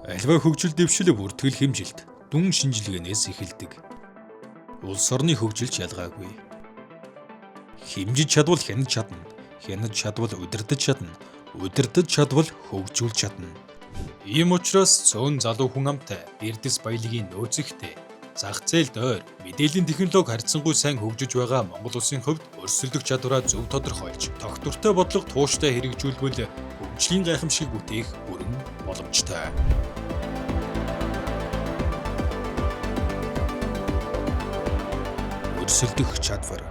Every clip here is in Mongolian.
Аливаа хөгжил дэвшил бүртгэл хэмжилт дүн шинжилгээнээс эхэлдэг. Улс орны хөгжилч ялгаагүй. Хэмжиж чадвал хянаж чадна. Хянаж чадвал удирдах чадна. Удирдах чадвал хөгжүүлж чадна. Ийм учраас цөөн залуу хүн амтай, эрдэс баялагын нөөцөгтэй, зах зээлд ойр, мэдээллийн технологи харьцангуй сайн хөгжиж байгаа Монгол улсын хувьд өрсөлдөх чадвараа зөв тодорхойлж, тогтвортой бодлого тууштай хэрэгжүүлбэл хөгжлийн гайхамшигыг бүтээх бүрэн боломжтой. Өрсөлдөх чадвар.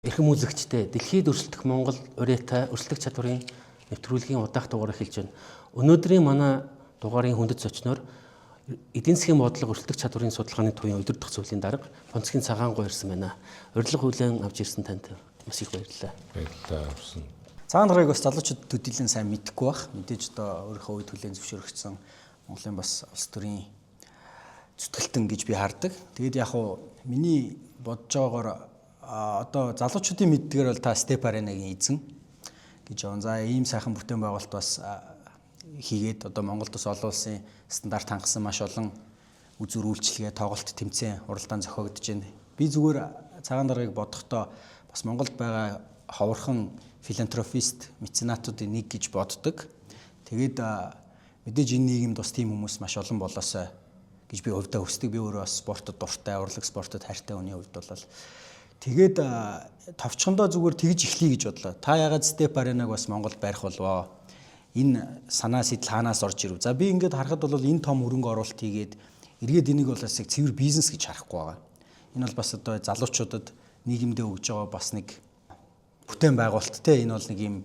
Эрхэм үзэгчдээ, дэлхийд өрсөлдөх Монгол уриатай өрсөлдөх чадварын нэвтрүүлгийн удаах дугаар эхэлж байна. Өнөөдрийн манай дугаарын хүндэт зочноор эдийн засгийн бодлого өрсөлдөх чадварын судалгааны төвийн удирдах зөвлөлийн дарга Фонцгийн Цагаан ирсэн байна. Урилга хүлээн авч ирсэн танд маш их баярлалаа. Баярлалаа авсан. Цагаан даргаыг бас залуучууд төдийлөн сайн мэдэхгүй бах. Мэдээж одоо өөрийнхөө үе түлэн зөвшөөрөгдсөн Монголын бас улс төрийн зүтгэлтэн гэж би хардаг. Тэгээд яг уу миний бодож байгаагаар одоо залуучуудын мэддгээр бол та Step Arena-гийн эзэн гэж явна. За ийм сайхан бүтээн байгуулалт бас хийгээд одоо Монголд бас олон улсын стандарт хангасан маш олон үзүүр үйлчилгээ, тоглолт, тэмцээн, уралдаан зохиогдож байна. Би зүгээр цагаан даргаыг бодохдоо бас Монголд байгаа ховорхон филантропист, меценатуудын нэг гэж боддог. Тэгээд мэдээж энэ нийгэмд бас тийм хүмүүс маш олон болоосой гэж би хувьдаа хүсдэг. Би өөрөө бас спортод дуртай, урлаг спортод хайртай хүний хувьд бол тэгээд товчхондоо зүгээр тэгж эхлэе гэж бодлоо. Та ягаад Step Arena-г бас Монголд барих болвоо? Энэ санаа сэтэл хаанаас орж ирв? За би ингээд харахад бол энэ том хөрөнгө оруулалт хийгээд эргээд энийг бол бас яг цэвэр бизнес гэж харахгүй байгаа. Энэ бол бас одоо залуучуудад нийгэмдээ өгж байгаа бас нэг бүтээн байгуулалт те, энэ бол нэг юм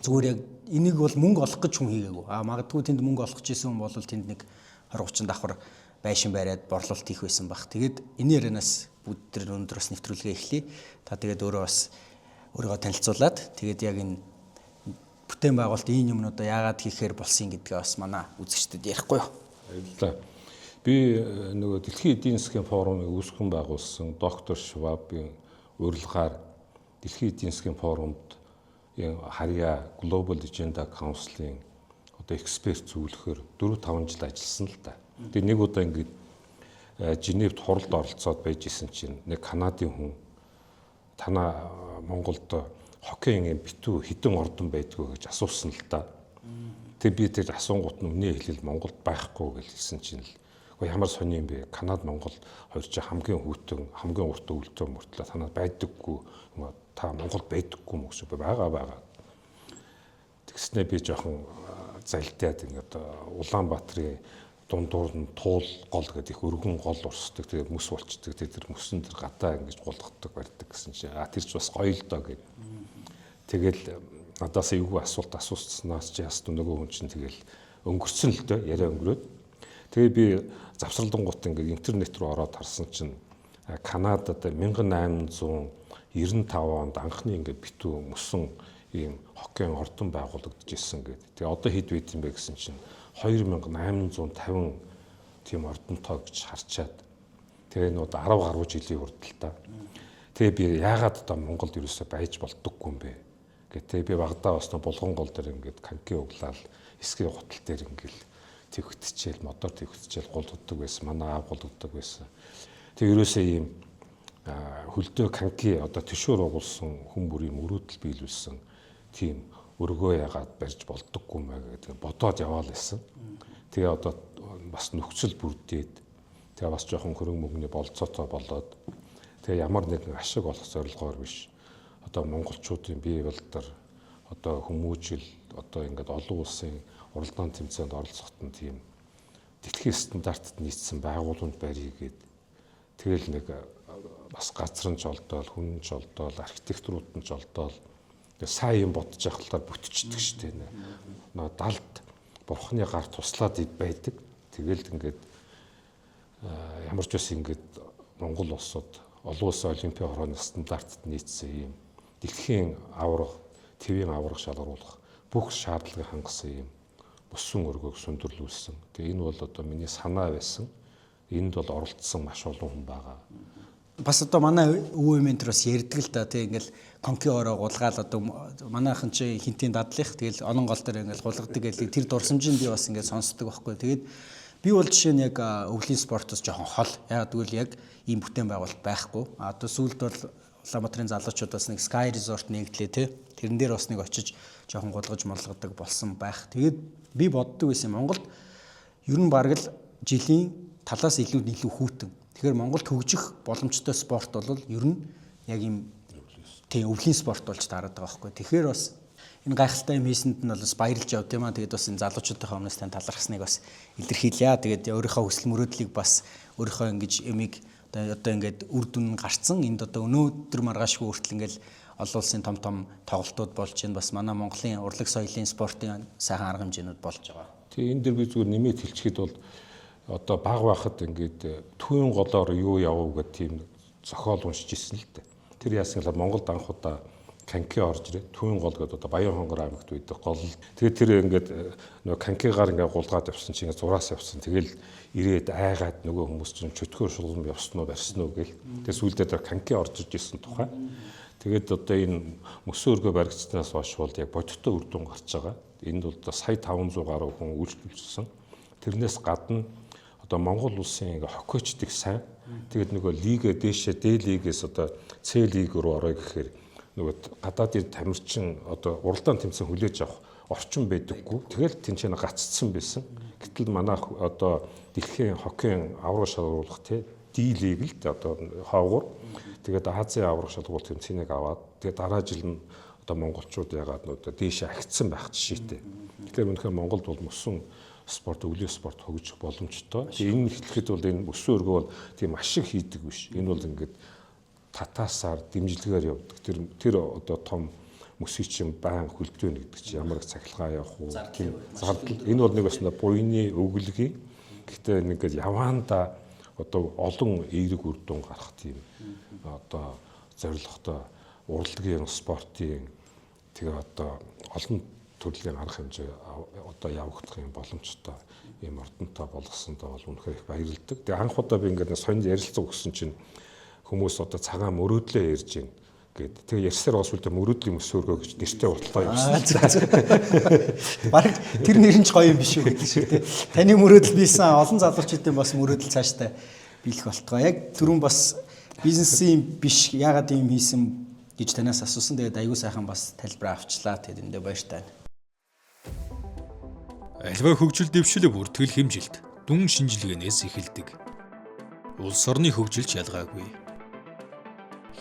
зүгээр яг энийг бол мөнгө олох гэж хүн хийгээгүй. А магадгүй тэнд мөнгө олох гэж исэн хүн бол тэнд нэг 20 30 давхар байшин бариад борлуулалт хийх байсан баг. Тэгээд энэ ярианаас бүгд тэр өндөр бас нэвтрүүлгээ эхлэе. Та тэгээд өөрөө бас өөрийгөө танилцуулаад тэгээд яг энэ бүтээн байгуулалт ийм юмнуудаа яагаад хийхээр болсон гэдгээ бас манай үзэгчдэд ярихгүй юу. Баярлалаа. Би нөгөө Дэлхийн эдийн засгийн форумыг үүсгэн байгуулсан доктор Швабын урилгаар Дэлхийн эдийн засгийн форумд харьяа Global Agenda Council-ийн одоо эксперт зөвлөхөөр 4-5 жил ажилласан л та. Тэгээ нэг удаа ингээд Женевт хуралд оролцоод байж исэн чинь нэг Канадын хүн танаа Монголд хоккейн юм битүү хідэн ордон байдгүй гэж асуусан л та. Тэгээ би тэр асуунгууд нь үнэ хэлэл Монголд байхгүй гэж хэлсэн чинь л үгүй ямар сони юм бэ? Канад Монгол хоёр чинь хамгийн хүйтэн, хамгийн урт өвөлтөө мөртлөө танад байдаггүй. Та Монголд байдаггүй юм гэж байгаа. Тэгснээ би жоохон залдиад ингээд Улаанбаатарын дундуур нь туул гол гэдэг их өргөн гол урсдаг. Тэгээд мөс болчдөг. Тэгээд тэр мөсөн тэр гадаа ингэж гулгаддаг барьдаг гэсэн чинь тэр ч бас гоё л доо гэд. Тэгэл надаас эвгүй асуулт асууснаас чи яст нөгөө хүн чинь тэгэл өнгөрцөн л дөө яриа өнгөрөөд. Тэгээ би завсралдангууд ингээд интернет рүү ороод харсан чинь Канадад 1895 онд анхны ингээд битүү мөсөн ийм хоккейн ордон байгуулагдаж исэн гэдэг. Тэгээ одоо хэд байд юм бэ гэсэн чинь 2850 тийм ордонтой гэж харчаад тэгээ энэ одоо 10 гаруй жилийн урд л та. Тэгээ би яагаад одоо Монголд ерөөсөө байж болдоггүй юм бэ гэтээ би багадаа бас булган гол дээр ингээд канки углаал эсгийн гутал дээр ингээд твхтчихэл модоор твхтчихэл гулгаддаг байсан. Манай аав гулгаддаг байсан. Тэгээ ерөөсөө ийм хөлдөө канки одоо төшөөр угуулсан хүн бүрийн мөрөөдөл биелүүлсэн тийм өргөө ягаад барьж болдоггүй маа гэдэг бодоод яваал байсан. Тэгээ одоо бас нөхцөл бүрдээд тэгээ бас жоохон хөрөнгө мөнгөний болцоотой болоод тэгээ ямар нэгэн ашиг олох зорилгоор биш. Одоо монголчуудын бие балдар одоо хүмүүжил одоо ингээд олон улсын уралдаан тэмцээнд оролцоход нь тийм дэлхийн стандартад нийцсэн байгууламж барья гээд тэгэл нэг бас газар нь ч олдоол, хүн нь ч олдоол, архитектурууд нь ч олдоол сайн юм бодож явах талаар бүтчихдэг шүү дээ. Нөө далд бурхны гар туслаад байдаг. Тэгэл ингээд ямар ч бас ингээд Монгол улсууд олон улсын олимпийн хорооны стандартад нийцсэн ийм дэлхийн аварга, твийн аварга шалгаруулах бүх шаардлагыг хангасан ийм өссөн өргөөг сүндэрлүүлсэн. Тэгээ энэ бол одоо миний санаа байсан. Энд бол оролцсон маш олон хүн байгаа. Бас одоо манай өвөө ментор бас ярьдаг л да тий, ингээл конки ороо гулгаал одоо манайхан чи хинтийн дадлах, тэгэл онон гол дээр ингээл гулгадаг гэлийг тэр дурсамжийг би бас ингээд сонсдог байхгүй. Тэгээд би бол жишээ нь яг өвлийн спортоос жоохон хол. Яг тэгвэл яг ийм бүтээн байгуулалт байхгүй. А одоо сүүлд бол Улаанбаатарын залуучууд бас нэг Sky Resort нэгдлээ тий. Тэрэн дээр бас нэг очиж жоохон гулгаж молгодог болсон байх. Тэгээд би боддог байсан, Монголд ер нь бараг л жилийн талаас илүү илүү хүүтэн. Тэгэхээр Монголд хөгжих боломжтой спорт бол ер нь яг ийм тийм өвлийн спорт болж таарад байгаа байхгүй. Тэгэхээр бас энэ гайхалтай юм хийсэнд нь бол бас баярлж явд юм аа. Тэгээд бас энэ залуучуудынхаа өмнөөс тань талархсныг бас илэрхийлье. Тэгээд өөрийнхөө хүсэл мөрөөдлийг бас өөрийнхөө ингэж ямиг одоо ингээд үр дүн гарцсан. Энд одоо өнөөдөр маргаашгүй хүртэл ингээд олон улсын том том тоглолтууд болж байна. Бас манай Монголын урлаг соёлын спортын сайхан арга хэмжээнүүд болж байгаа. Тэгээ энэ дэр би зүгээр нэмээд хэлчихэд бол одоо баг байхад ингээд түүн голоор юу явав гэх тийм зохиол уншиж ирсэн л дээ. Тэр яасан гэхээр Монголд анх удаа канки орж ирээ. Түүн гол гэдэг одоо Баян-Хонгор аймагт байдаг гол. Тэгээд тэр ингээд нөгөө канкигаар ингээд гулгаад явсан чинь ингээд зураас явсан. Тэгэл ирээд айгаад нөгөө хүмүүс чинь чөтгөр шулгам явсан уу барьсан уу гэл. Тэгээд сүүлдээ тэр канки орж иж исэн тухай. Тэгээд одоо энэ мөсөн өргөө баригдсанаас хойш бол яг бодиттой үр дүн гарч байгаа. Энд бол одоо сая 500 гаруй хүн үйлчлүүлсэн. Тэрнээс гадна одоо Монгол улсын ингээ хоккейчдыг сайн. Тэгээд нөгөө лигээ дээшээ D лигээс одоо C лиг рүү орё гэхээр нөгөө гадаадын тамирчин одоо уралдаан тэмцээн хүлээж авах орчин байдаггүй. Тэгэл тэнцэнэ гаццсан байсан. Гэтэл манай одоо дэлхийн хоккейн авраг шалгаруулах тий D лиг л одоо хоогуур. Тэгээд Азийн авраг шалгуул тэмцээнийг аваад тэгээд дараа жил нь одоо монголчууд ягаад нь одоо дээшээ ахицсан байх жишээтэй. Тэгэхээр үнэхээр Монголд бол мөсөн спорт, өвлийн спорт хөгжих боломжтой. Тэгээ энэ эхлэхэд бол энэ мөсөн өргөө бол тийм ашиг хийдэг биш. Энэ бол ингээд татаасаар дэмжлэгээр явдаг. Тэр одоо том мөсийг чинь байн хөлдөө гэдэг чинь ямар их цахилгаан явах уу? Тийм зардал. Энэ бол нэг бас буйны өглөгийн. Гэхдээ нэг ингээд яваанда одоо олон эерэг үр дүн гарах тийм одоо зорилготой урлагийн, спортын тэгээ одоо олон төрлийн арга хэмжээ одоо явагдах юм боломжтой ийм ордонтой болгосондоо бол үнэхээр их баярлдаг. Тэгээ анх удаа би ингээд сонд ярилцсан өгсөн чинь хүмүүс одоо цагаан мөрөөдлөө ярьж байна гэд. Тэгээ ярьсаар бас үлдээ мөрөөдлийн мөсөөргөө гэж нэртэй бодлоо явсан. Бараг тэр нэр нь ч гоё юм биш үү гэдэг шиг тий. Таны мөрөөдөл бийсэн олон залуучуудын бас мөрөөдөл цаашдаа биелэх болтгоо. Яг түрүүн бас бизнесийн биш яагаад ийм хийсэн гэж танаас асуусан. Тэгээд аягүй сайхан бас тайлбар авчлаа. Тэгээд эндээ баяртай байна. Альва хөгжил дэвшил бүртгэл хэмжилт дүн шинжилгээнээс эхэлдэг. Улс орны хөгжилч ялгаагүй.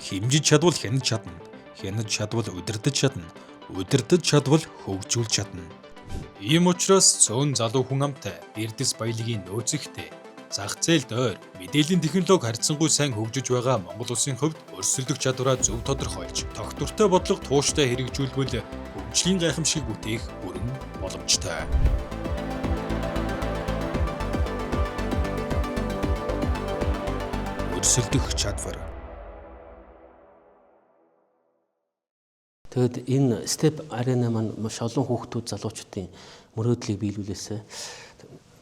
Хэмжиж чадвал хянаж чадна. Хянаж чадвал удирдах чадна. Удирдах чадвал хөгжүүлж чадна. Ийм учраас цөөн залуу хүн амтай эрдэс баялагын нөөцөгтэй зах зээлд ойр мэдээллийн технологи харьцангуй сайн хөгжиж байгаа Монгол улсын хувьд өрсөлдөх чадвараа зөв тодорхойлж тогтвортой бодлого тууштай хэрэгжүүлбэл хөгжлийн гайхамшиг бүтээх бүрэн боломжтой. Өрсөлдөх чадвар. Тэгэд энэ Step Arena маань маш олон хүүхдүүд залуучуудын мөрөөдлийг биелүүлээсэ.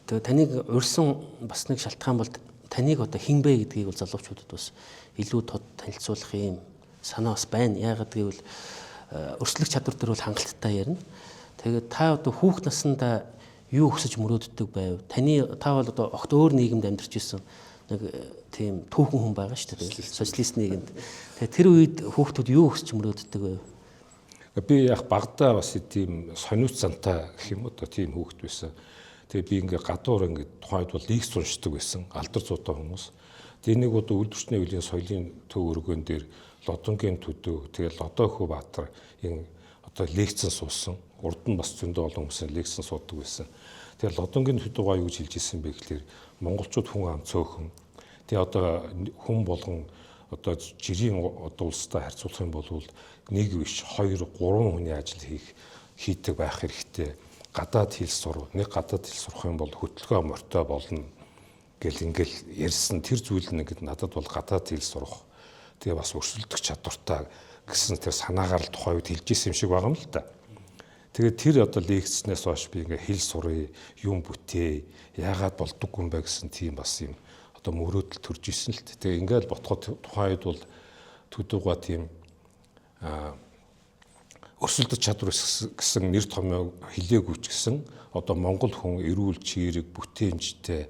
Тэгээд таныг урьсан бас нэг шалтгаан бол таныг одоо хэн бэ гэдгийг бол залуучуудад бас илүү тод танилцуулах юм санаа бас байна. Яагаад гэвэл өрсөлдөх чадвар дээр бол хангалттай ярина. Тэгээд та одоо хүүхд насндаа юу хүсэж мөрөөддөг байв? Таны та бол одоо огт өөр нийгэмд амьдарч исэн нэг тийм түүхэн хүн байгаа шүү дээ. Социалист нийгэмд. Тэгээд тэр үед хүүхдүүд юу хүсэж мөрөөддөг байв? Би яг багадаа бас тийм сониуц зантай гэх юм уу одоо тийм хүүхэд байсан. Тэгээ би ингээ гадуур ингээ тухайд бол лигс уншдаг байсан. Алдар зуутай хүмүүс. Тэгээ нэг удаа үйлдвэрчний үеийн соёлын төв өргөн дээр Лодонгийн төдөө тэгээ Лодой хөө Баатар энэ одоо лекцэн суусан. Урд нь бас зөндөө олон хүмүүс лекцэн суудаг байсан. Тэгээ Лодонгийн төдөөгаа юу гэж хэлж ирсэн бэ гэхлээр монголчууд хүн ам цөөхөн. Тэгээ одоо хүн болгон одоо жирийн одоо улстай харьцуулах юм бол нэг биш 2 3 хүний ажил хийдэг байх хэрэгтэй. Гадаад хэл сур, нэг гадаад хэл сурах юм бол хөтөлгөө морьтой болно гэл ингээл ярьсан тэр зүйл нь ингээд надад бол гадаад хэл сурах тэгээ бас өрсөлдөх чадвартай гэсэн тэр санаагаар л тухайн үед хэлж исэн юм шиг байгаа юм л да. Тэгээд тэр одоо лекцнээс хойш би ингээ хэл сурыг, юм бүтээ, яагаад болдоггүй юм бэ гэсэн тийм бас юм одоо мөрөөдөл төрж исэн л. Тэгээ ингээл ботход тухайн үед бол төдийгөө тийм өрсөлдөж чадвар гэсэн нэр томьёо хэлээгүй ч гэсэн одоо Монгол хүн эрүүл чирэг бүтээмжтэй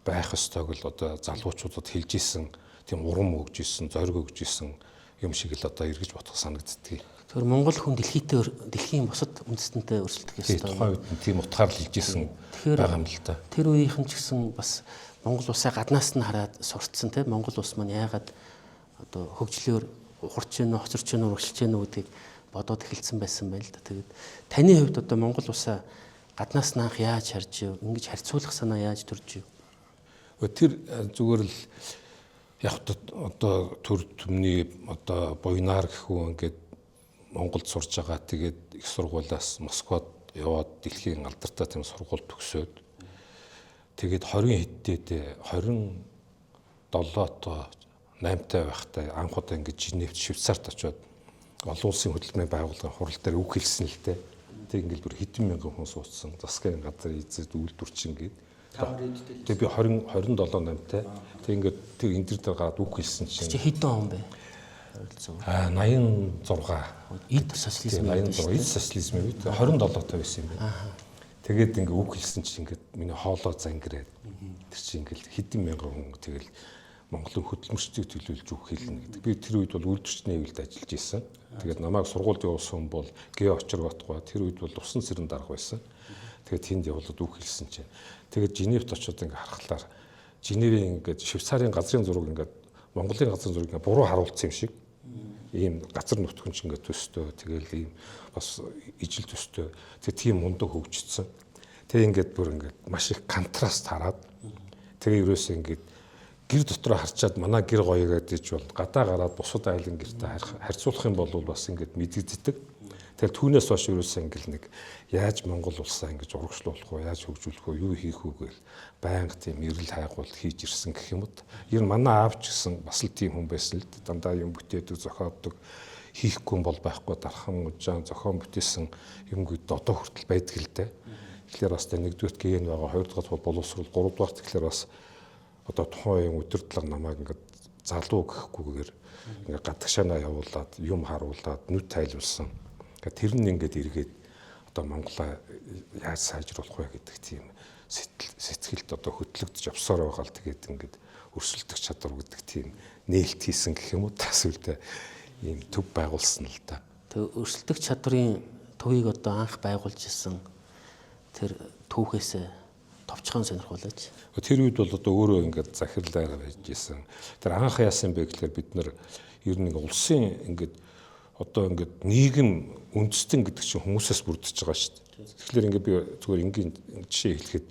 байх ёстойг л одоо залуучуудад хэлж исэн, тийм урам өгж исэн, зориг өгж исэн юм шиг л одоо эргэж бодох санагддгийг. Тэгэхээр Монгол хүн дэлхийтэй, дэлхийн бусад үндэстэнтэй өрсөлдөх ёстой. Тухайн үед нь тийм утгаар л хэлж исэн байгаа юм л да. Тэр үеийнхэн ч гэсэн бас Монгол улсаа гаднаас нь хараад сурцсан, тийм Монгол улс маань яагаад одоо хөгжлөөр ухарч гэнэ, хоцорч гэнэ, урагшилж гэнэ гэдгийг бодоод эхэлсэн байсан байл да. Тэгээд таны хувьд одоо Монгол улсаа гаднаас нь анх яаж харж ив? Ингэж харьцуулах санаа яаж төрж ив? Тэр зүгээр л яг одоо төр түмний одоо буйнаар гэх үү ингээд Монголд сурж байгаа. Тэгээд их сургуулиас Москвад яваад дэлхийн алдартай тийм сургууль төгсөөд тэгээд 20 хэддээ 27 тоо 8-тай байхдаа анх удаа ингээд Женевт, Швейцарт очиод олон улсын хөдөлмөрийн байгууллагын хурал дээр үг хэлсэн л дээ. Тэг ингээд бүр хэдэн мянган хүн суудсан. Засгийн газар эзэд үйлдвэрчин гээд. Тэг би 20 27 8-тай. Тэг ингээд тэр энэ төр дээр гараад үг хэлсэн чинь. Чи хэдэн он бэ? Аа 86. Эд социализм. 86 эд социализмын үед 27-тай байсан юм байна. Тэгээд ингээ үг хэлсэн чинь ингээд миний хоолой зангирээд тэр чинь ингээл хэдэн мянган хүн тэгэл Монголын хөдөлмөрчдийг төлөөлж үг хэлнэ гэдэг. Би тэр үед бол үйлдвэрчний хэвлэлд ажиллаж исэн. Тэгээд намайг сургуульд явуулсан хүн бол Гэ Очирботгоо, тэр үед бол Усан цэрэн дарга байсан. Тэгээд тэнд явуулаад үг хэлсэн чинь. Тэгээд Женевт очиод ингээ харахлаар Женевийн ингээд Швейцарын газрын зураг ингээд Монголын газрын зураг ингээ буруу харуулсан юм шиг. Ийм газар нутгийн чинь ингээ төстэй, тэгэл ийм бас ижил төстэй. Тэгээд тийм мундаг хөгжсөн. Тэгээд ингээд бүр ингээд маш их контраст хараад тэгээ ерөөсөө ингээд гэр дотроо харчаад манай гэр гоё гэдэг бол гадаа гараад бусад айлын гэртэй харьцуулах юм бол бас ингээд мэдэгддэг. Тэгэл түүнээс хойш ерөөсөө ингээл нэг яаж Монгол улсаа ингэж урагшлуулах уу, яаж хөгжүүлэх үү, юу хийх үү гээл байнга тийм эрэл хайгуул хийж ирсэн гэх юм уу. Ер нь манай аав ч гэсэн бас л тийм хүн байсан л дээ. Дандаа юм бүтээдэг, зохиодог, хийхгүй бол байхгүй, дархан ужаан зохион бүтээсэн юмгүйд одоо хүртэл байдаг л дээ. Тэгэхээр бас тэ нэгдүгээрт ген байгаа, хоёрдугаар бол боловсрол, гуравдугаар тэгэхээр бас одоо тухайн үеийн удирдлага намайг ингээд залуу гэхгүйгээр ингээд гадагшаанаа явуулаад юм харуулад нүд тайлуулсан. Тэр нь ингээд эргээд одоо Монголоо яаж сайжруулах вэ гэдэг тийм сэтгэлд одоо хөтлөгдөж явсаар байгаа л тэгээд ингээд өрсөлдөх чадвар гэдэг тийм нээлт хийсэн гэх юм уу тас үлдээ ийм төв байгуулсан л да. Тэг өрсөлдөх чадварын төвийг одоо анх байгуулж исэн тэр түүхээс товчхон сонирхуулаач. Тэр үед бол одоо өөрөө ингээд захирлаар байж исэн. Тэр анх яасан бэ гэхлээр бид нар ер нь улсын ингээд одоо ингээд нийгэм үндэстэн гэдэг чинь хүмүүсээс бүрдэж байгаа шүү дээ. Тэгэхээр ингээд би зүгээр энгийн жишээ хэлэхэд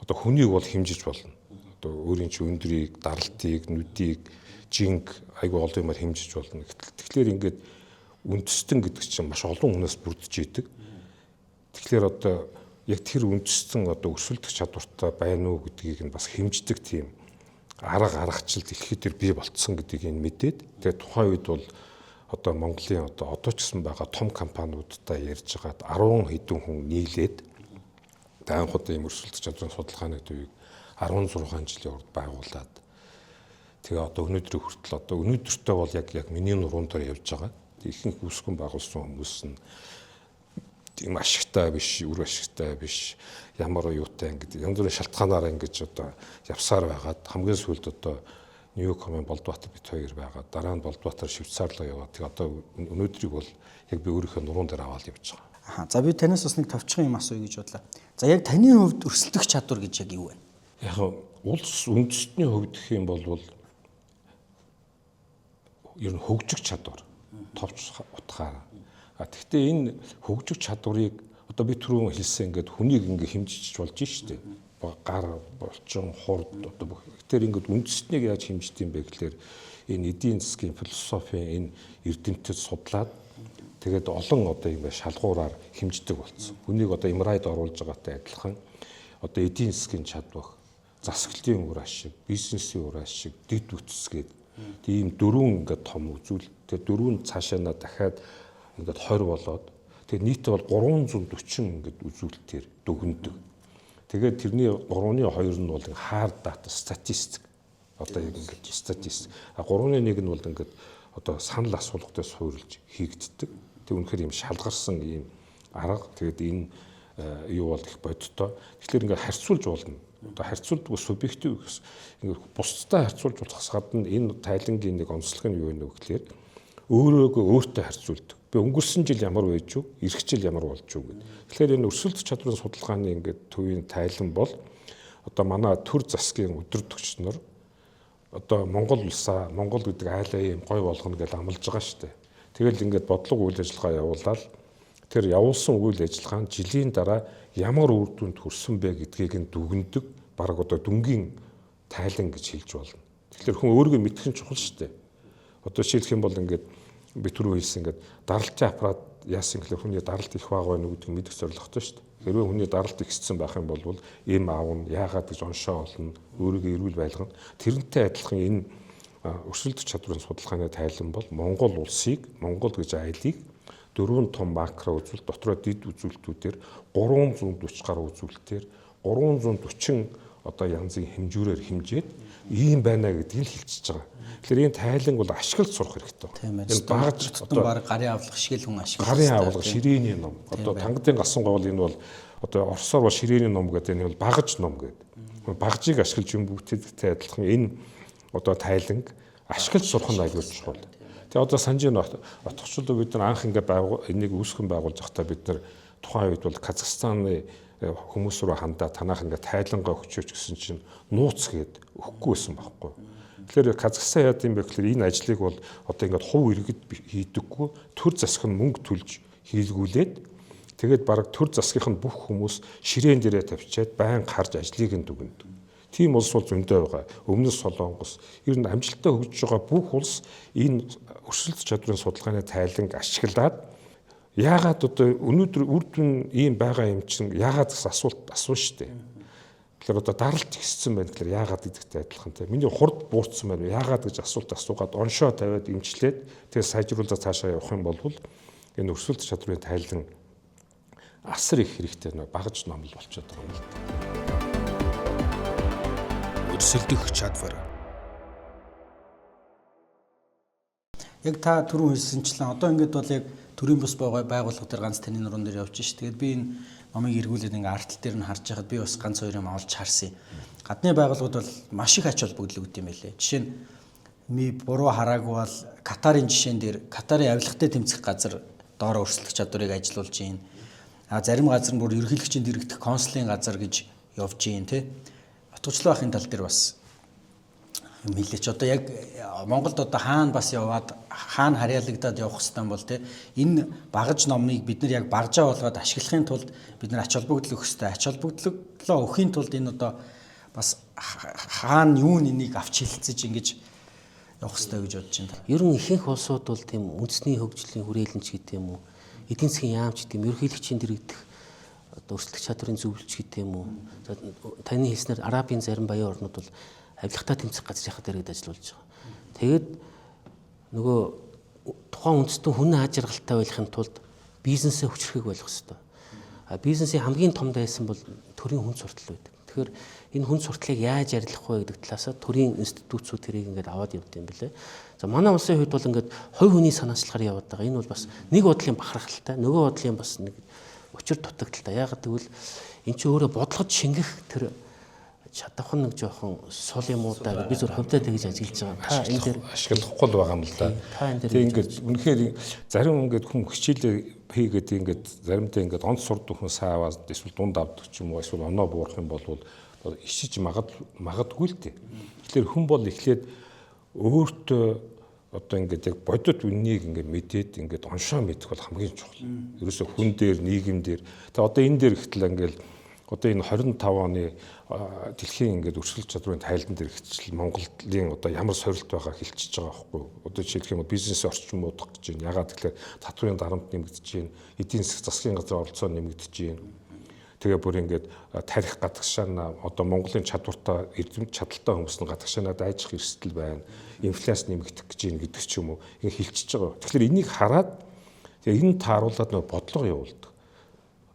одоо хүнийг бол хэмжиж болно. Одоо өөрийн чинь өндрийг, даралтыг, нүдийг, жинг айгүй олон юмар хэмжиж болно. Тэгэхээр ингээд үндэстэн гэдэг чинь маш олон хүнээс бүрдэж идэг. Тэгэхээр одоо яг тэр үндэстэн одоо өрсөлдөх чадвартай байна уу гэдгийг нь бас хэмждэг тийм арга аргачлал дэлхий дээр бий болцсон гэдгийг нь мэдээд тэгээд тухайн үед бол одоо Монголын одоо ч гэсэн байгаа том компаниудтай ярьж байгаад 10 хэдэн хүн нийлээд анх удаа ийм өрсөлдөх чадварын судалгааны төвийг 16 жилийн урд байгуулад тэгээ одоо өнөөдрийн хүртэл одоо өнөөдөртөө бол яг миний нуруунд дээр явж байгаа. Ихэнх үүсгэн байгуулсан хүмүүс нь тийм ашигтай биш, үр ашигтай биш, ямар юутай ингээд янз бүрийн шалтгаанаар ингэж одоо явсаар байгаад хамгийн сүүлд одоо Ньюкомын Болдбаатар бит хоёр байгаа. Дараа нь Болдбаатар Швейцар руу яваад тэгээ одоо өнөөдрийг бол яг би өөрийнхөө нуруунд дээр аваад явж байгаа. Аха. За би танаас бас нэг товчхон юм асууя гэж бодлоо. За яг таны хувьд өрсөлдөх чадвар гэж яг юу вэ? Яг улс үндэстний хувьд гэх юм бол ер нь хөгжих чадвар товч утгаараа. А тэгвэл энэ хөгжих чадварыг одоо би түрүүн хэлсэн ингээд хүнийг ингээд хэмжиж болж штэ. Гар, булчин, хурд одоо бүх. Тэгэхээр ингээд үндэстнийг яаж хэмждэг юм бэ гэхлээр энэ эдийн засгийн философийн энэ эрдэмтэд судлаад тэгээд олон одоо юм шалгуураар хэмждэг болсон. Хүнийг одоо MRI-д оруулж байгаатай адилхан одоо эдийн засгийн чадвар, засаглалын үр ашиг, бизнесийн үр ашиг, дэд бүтц гээд тийм дөрвөн ингээд том үзүүл. Тэгээд дөрвөн цаашаа дахиад ингээд 20 болоод тэгээд нийтээ бол 340 ингээд үзүүлэлтээр дүгнэдэг. Тэгээд тэрний 3-ны 2 нь бол hard data статистик. Одоо яг ингээд статистик. А 3-1 нь бол ингээд одоо санал асуулгатай суурилж хийгддэг. Тэг үнэхээр юм шалгарсан ийм арга. Тэгээд энэ юу бол их бодиттой. Тэгэхээр ингээд харьцуулж болно. Одоо харьцуулдаг субъектив ингээд бусдтай харьцуулж болохоос гадна энэ тайлангийн нэг онцлог нь юу вэ гэхээр өөрөөгөө өөртөө харьцуулдаг. Би өнгөрсөн жил ямар байж юу, ирэх жил ямар болж юу гэдэг. Тэгэхээр энэ өрсөлдөх чадварын судалгааны ингээд төвийн тайлан бол одоо манай төр засгийн өдөртөгч нар одоо Монгол улсаа, Монгол гэдэг айлаа ийм гой болгоно гэж амлаж байгаа шүү дээ. Тэгэл ингээд бодлого үйл ажиллагаа явуулаад тэр явуулсан үйл ажиллагаа нь жилийн дараа ямар үр дүнд хүрсэн бэ гэдгийг нь дүгнэдэг, бараг одоо дүнгийн тайлан гэж хэлж болно. Тэгэхээр хүн өөрийгөө мэдэх нь чухал шүү дээ. Одоо жишээлх юм бол ингээд би түрүү хэлсэн ингээд даралтын аппарат яасан гэхэл хүний даралт их бага байна уу гэдгийг мэдэх зорилготой шүү дээ. Хэрвээ хүний даралт ихссэн байх юм бол эм аавна, яагаад гэж оншоо олно, өөрийгөө эрүүл байлгана. Тэрнтэй адилхан энэ өрсөлдөх чадварын судалгааны тайлан бол Монгол улсыг, Монгол гэж айлыг дөрвөн том макро үзүүлэлт, дотроо дид үзүүлэлтүүдээр 340 гаруй үзүүлэлтээр 340 одоо янзын хэмжүүрээр хэмжээд ийм байна гэдгийг л хэлчихэж байгаа. Тэгэхээр энэ тайланг бол ашиглаж сурах хэрэгтэй. Энэ багаж одоо баг гарын авлага шиг л хүн ашиглах. Гарын авлага, ширээний ном. Одоо тангадын гасан говьл энэ бол одоо орсоор бол ширээний ном гэдэг, энэ бол багаж ном гэдэг. Багжийг ашиглаж юм бүтээдэгтэй адилхан энэ одоо тайланг ашиглаж сурах нь аюул чухал. Тэгээ одоо санжийн отгочлоо бид нар анх ингээ энийг үүсгэн байгуулж байхдаа бид нар тухайн үед бол Казахстаны хүмүүс рүү хандаа танах ингээ тайлангаа өгчөөч гэсэн чинь нууц гээд өгөхгүй байсан байхгүй. Тэгэхээр Казахстан яад юм бэ гэхээр энэ ажлыг бол одоо ингээд хувь иргэд хийдэггүй, төр засаг нь мөнгө төлж хийлгүүлээд тэгээд бараг төр засгийнх нь бүх хүмүүс ширээн дээрээ тавьчаад байн харж ажлыг нь дүгнэдэг. Тийм улс бол зөндөө байгаа. Өмнөд Солонгос, ер нь амжилттай хөгжиж байгаа бүх улс энэ өрсөлдөх чадварын судалгааны тайланг ашиглаад яагаад одоо өнөөдөр үр дүн ийм байгаа юм чинь яагаад гэсэн асуулт асууна шүү дээ. Тэгэхээр одоо даралт ихссэн байна гэхээр яагаад гэдэгтэй адилхан тийм. Миний хурд буурсан байна яагаад гэж асуулт асуугаад оншоо тавиад имчлээд тэгээ сайжруулаад цаашаа явах юм бол энэ өрсөлдөх чадварын тайлан асар их хэрэгтэй нөө багаж номлол болчиход байгаа юм л да. Өрсөлдөх чадвар. Яг та түрүүн хэлсэнчлэн одоо ингээд бол яг төрийн бус байгууллага дээр ганц таны нуруунд дээр явж ш. Тэгээд би энэ номыг эргүүлээд ингээ арт тал дээр нь харж байхад би бас ганц хоёр юм олж харсан. Гадны байгууллагууд бол маш их ач холбогдол өгд юм байлээ. Жишээ нь ми буруу хараагүй бол Катарын жишээн дээр Катарын авилгатай тэмцэх газар доороо өрсөлдөх чадварыг ажилуулж байна. А зарим газар нь бүр ерөнхийлөгчийн дэрэгдэх консулын газар гэж явж байна те. Отгочлоо ахын тал дээр бас юм хэлээч. Одоо яг Монголд одоо хаана бас яваад хаана харьяалагдаад явах хэвээр бол те энэ багаж номыг бид нар яг багжаа болгоод ашиглахын тулд бид нар ач холбогдол өгөх хэвээр. Ач холбогдлоо өгөхийн тулд энэ одоо бас хаана юу нэнийг авч хилцэж ингэж явах хэвээр гэж бодож байна. Ер нь ихэнх улсууд бол тийм үндэсний хөгжлийн хүрээлэнч гэдэг юм уу, эдийн засгийн яамч гэдэг юм, ерөнхийлөгчийн дэрэгдэх одоо өрсөлдөх чадварын зөвлөж гэдэг юм уу. За таны хэлснээр Арабын зарим баян орнууд бол авилгатай тэмцэх газрынхаа дэргэд ажиллуулж байгаа. Тэгээд нөгөө тухайн үндэстэн хүн аз жаргалтай байхын тулд бизнесээ хүчрхэг болох ёстой. А бизнесийн хамгийн том дайсан бол төрийн хүн суртал байдаг. Тэгэхээр энэ хүн суртлыг яаж арилгах вэ гэдэг талаасаа төрийн институтсүүд тэрийг ингээд аваад явд юм бэлээ. За манай улсын хувьд бол ингээд хувь хүний санаачлахаар яваад байгаа. Энэ бол бас нэг бодлын бахархалтай, нөгөө бодлын бас нэг учир дутагдaltaй. Яагаад гэвэл эн чинь өөрөө бодлогод шингэх тэр чадах нэг жоохон сул юм уу даа би зөв хувьдаа тэгж ажиглаж байгаа. Та энэ дээр ашиглахгүй л байгаа юм л да. Та энэ дээр тэг ингээд үнэхээр зарим ингээд хүн хичээлээ хийгээд ингээд заримдаа ингээд онц сурдаг хүн сайн аваад эсвэл дунд авдаг ч юм уу эсвэл оноо буурах юм бол ишиж магадгүй л дээ. Тэгэхээр хүн бол эхлээд өөртөө одоо ингээд яг бодит үннийг ингээд мэдээд ингээд оншоо мэдэх бол хамгийн чухал. Ерөөсө хүн дээр, нийгэм дээр. Тэгээ одоо энэ дээр ихтэл ингээд одоо энэ 25 оны дэлхийн ингээд өрсөлдөх чадварын тайлан дээр ихтэл Монголын одоо ямар сорилт байгаа хэлчихэж байгаа байхгүй юу. Одоо жишээлх юм бол бизнесийн орчин муудах гэж байна. Ягаад гэвэл татварын дарамт нэмэгдэж байна. Эдийн засгийн газрын оролцоо нэмэгдэж байна. Тэгээ бүр ингээд тарих гадагшаана одоо Монголын чадвартай эрдэм чадaltaй хүмүүс нь гадагшаанаа дайжих эрсдэл байна. Инфляц нэмэгдэх гэж байна гэдэг ч юм уу. Ингээ хэлчихэж байгаа. Тэгэхээр энийг хараад тэгээ энэ тааруулаад нөгөө бодлого явуулдаг.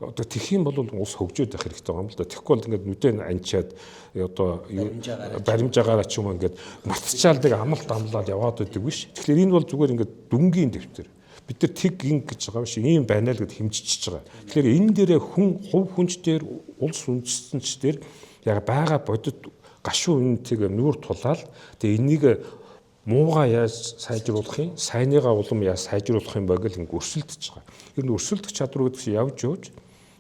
Одоо тэгэх юм бол улс хөгжөөд явах хэрэгтэй байгаа юм л да. Тэгэхгүй бол ингээд нүдэн анчаад одоо баримжаагаараа ч юм уу ингээд мартчаал нэг амлалт амлаад яваад байдаг биш. Тэгэхээр энэ бол зүгээр ингээд дүнгийн дэвтэр. Бид нар тэг ин гэж байгаа биш, ийм байна л гэд хэмжчихэж байгаа. Тэгэхээр энэ дээрээ хүн хувь хүнч дээр улс үндэстэнч дээр яг байгаа бодит гашуун үнэнтэйг нүүр тулаал тэгээ энийг муугаа яаж сайжруулах юм, сайныгаа улам яаж сайжруулах юм бэ гэл ингэ өрсөлдөж байгаа. Ер нь өрсөлдөх чадвар гэдэг чинь явж явж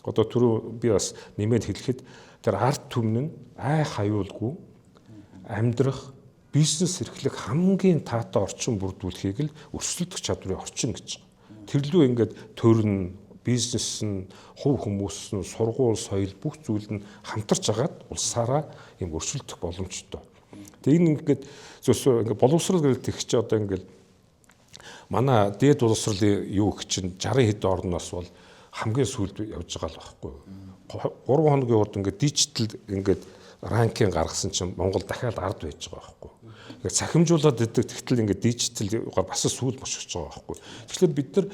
одоо түрүү би бас нэмээд хэлэхэд тэр ард түмэн нь ай хаюулгүй амьдрах, бизнес эрхлэх хамгийн таатай орчин бүрдүүлэхийг л өрсөлдөх чадварын орчин гэж байгаа. Тэрлүү ингээд төрн, бизнес нь, хувь хүмүүс нь, сургууль, соёл бүх зүйл нь хамтарч агаад улсаараа юм өрсөлдөх боломжтой. Тэгээ энэ ингээд зөв ингээд боловсрал гэж тэгч чи одоо ингээд манай дээд боловсролын юу гэх чинь 60 хэд орноос бол хамгийн сүүлд явж байгаа л байхгүй. 3 хоногийн урд ингээд дижитал ингээд ранкинг гаргасан чинь Монгол дахиад ард байж байгаа байхгүй. Ингээд цахимжуулаад идэг тэгтэл ингээд дижитал бас сүүл бошгож байгаа байхгүй. Тэгэхээр бид нар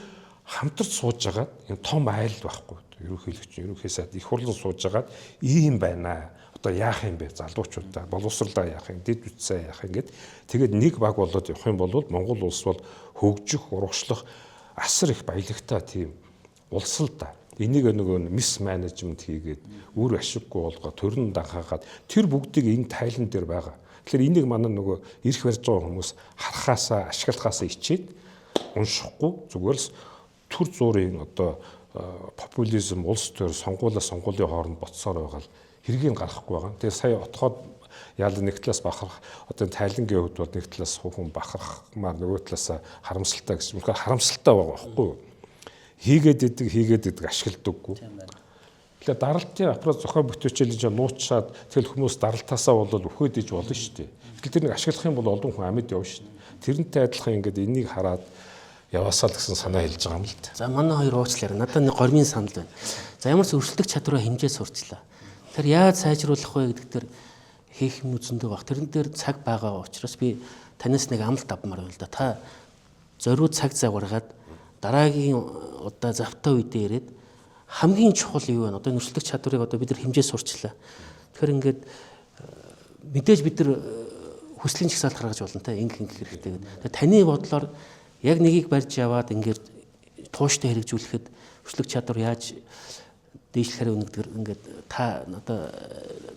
хамтарч сууж агаад энэ том айл байхгүй. Ерөнхийлөгч, ерөнхий сайд их хурлан сууж агаад ийм байна. Одоо яах юм бэ? Залуучуудаа боловсрлаа яах юм? Дэд бүтсээ яах юм гэд тэгээд нэг баг болоод явах юм бол Монгол улс бол хөгжих, урагшлах асар их баялагтай тийм улс л да. Энийг нөгөө мис менежмент хийгээд үр ашиггүй болгоо төрн данхаагаад тэр бүгдийг энэ тайлан дээр байгаа. Тэгэхээр энийг манай нөгөө эрх барьж байгаа хүмүүс харахаасаа, ашиглахаасаа ичээд уншихгүй зүгээр л төр зуурын одоо популизм улс төр сонгуулаа сонгуулийн хооронд ботсоор байгаа л хэргийг гаргахгүй байгаа. Тэгээ сая отхоод яал нэг талаас бахарх одоо тайлангийн хувьд бол нэг талаас хүн бахархмаар нөгөө талаас харамсалтай гэсэн. Үнэхээр харамсалтай байгаа байхгүй юу? Хийгээд идэг ашигладаггүй. Тэгэхээр даралтын аппарат зохион бүтээчэлийн чинь нуучаад тэгэл хүмүүс даралтаасаа болоод өхөөд иж болно шүү дээ. Тэгэл тэр нэг ашиглах юм бол олон хүн амьд явна шүү дээ. Тэрнтэй адилхан ингээд энийг хараад яваасаа л гэсэн санаа хэлж байгаа юм л да. За манай хоёр уучлаарай. Надад нэг гормын санал байна. За ямар ч өрсөлдөх чадвараа хэмжээ сурчлаа. Тэр яаж сайжруулах вэ гэдэг дээр хийх юм зөндөө баг. Тэрэн дээр цаг байгаа учраас би танаас нэг амлалт авмаар байна л да. Та зориуд цаг зав гаргаад дараагийн удаа завтай үедээ ирээд хамгийн чухал юу вэ? Одоо өрсөлдөх чадварыг одоо бид нар хэмжээ сурчлаа. Тэгэхээр ингээд мэдээж бид нар хүслийн жагсаалт гаргаж болно те ингэх хэрэгтэй гэдэг. Таны бодлоор яг нэгийг барьж яваад ингээд тууштай хэрэгжүүлэхэд өрсөлдөх чадвар яаж дээшлэхээр үнэгдэр ингээд та одоо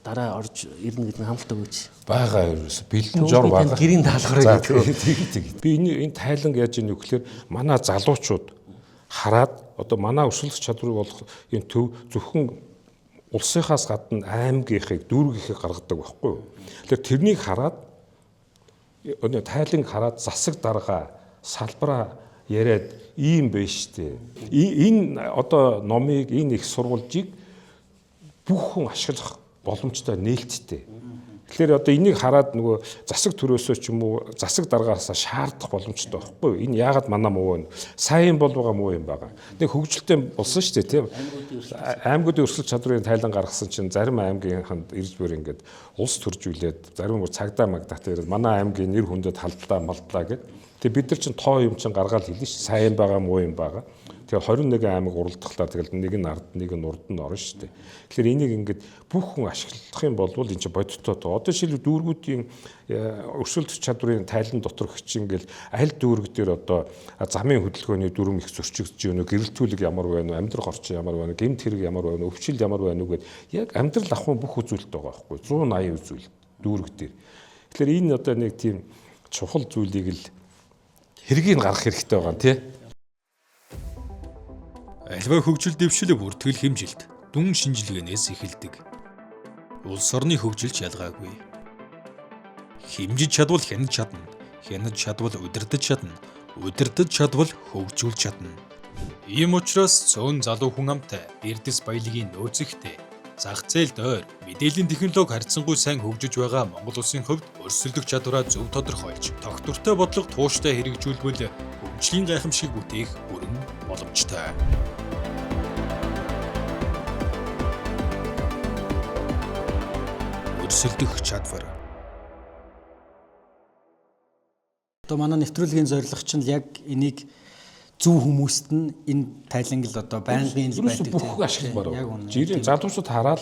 дараа орж ирнэ гэдэг нь хамт өгөөч. Байгаа ерөөс бэлэн жор байгаа. Гэрийн даалгаврыг гэдэг. Би энэ тайланг яаж ийнэ гэхээр манай залуучууд хараад одоо манай өрсөлдөх чадварыг болох энэ төв зөвхөн улсынхаас гадна аймгийнхыг дүүргийнхыг гаргадаг байхгүй юу. Тэгэхээр тэрнийг хараад өнөө тайланг хараад засаг дарга салбараа яриад ийм байж штэ. Энэ одоо номыг энэ их сурвалжийг бүх хүн ашиглах боломжтой нээлттэй. Тэгэхээр одоо энийг хараад нөгөө засаг төрөөсөө ч юм уу засаг даргаасаа шаардах боломжтой байхгүй юу? Энэ яагаад манай муу вэ? Сайн бол байгаа муу юм байгаа. Нэг хөгжилтэй болсон шүү дээ, тийм. Аймагуудын өрсөлдөх чадварын тайлан гаргасан чинь зарим аймгийнханд ирж бүр ингээд улс төржүүлээд зарим бүр цагдаа магдаатай ирээд манай аймгийн нэр хүндэд халдлаа малдлаа гэд. Тэгээ бид нар чинь тоо юм чинь гаргаал хэлнэ ш. Сайн байгаа муу юм байгаа. Тэгээ 21 аймаг уралдахлаа тэгэл нэг нь ард нэг нь урд нь орно шүү дээ. Тэгэхээр энийг ингээд бүх хүн ашиглах юм бол энэ чинь бодиттой. Одоо жишээлбэл дүүргүүдийн өрсөлдөх чадварын тайлан дотор хич ингээл аль дүүрэг дээр одоо замын хөдөлгөөний дүрм их зөрчигдөж байна уу, гэрэлтүүлэг ямар байна уу, амьдрах орчин ямар байна уу, гэмт хэрэг ямар байна уу, өвчил ямар байна уу гэд яг амьдрал ахуйн бүх үзүүлэлт байгаа байхгүй 180 үзүүлэлт дүүрэг дээр. Тэгэхээр энэ одоо нэг тийм чухал зүйлийг л хэргийг гаргах хэрэгтэй байгаа юм тий. Альва хөгжил дэвшил бүртгэл хэмжилт дүн шинжилгээнээс эхэлдэг. Улс орны хөгжилч ялгаагүй. Хэмжиж чадвал хянаж чадна. Хянаж чадвал удирдах чадна. Удирдах чадвал хөгжүүлж чадна. Ийм учраас цөөн залуу хүн амтай эрдэс баялагын нөөцөгтэй зах зээлд ойр мэдээллийн технологи харьцангуй сайн хөгжиж байгаа Монгол улсын хувьд өрсөлдөх чадвараа зөв тодорхойлж тогтвортой бодлого тууштай хэрэгжүүлбэл хөгжлийн гайхамшигыг бүтээх бүрэн боломжтой. Өрсөлдөх чадвар. Одоо манай нэвтрүүлгийн зорилго чинь яг энийг Зөв хүмүүст нь энэ тайланг л одоо байнгын л байдаг. Бүх ашигламаар. Жирийн залуучууд хараад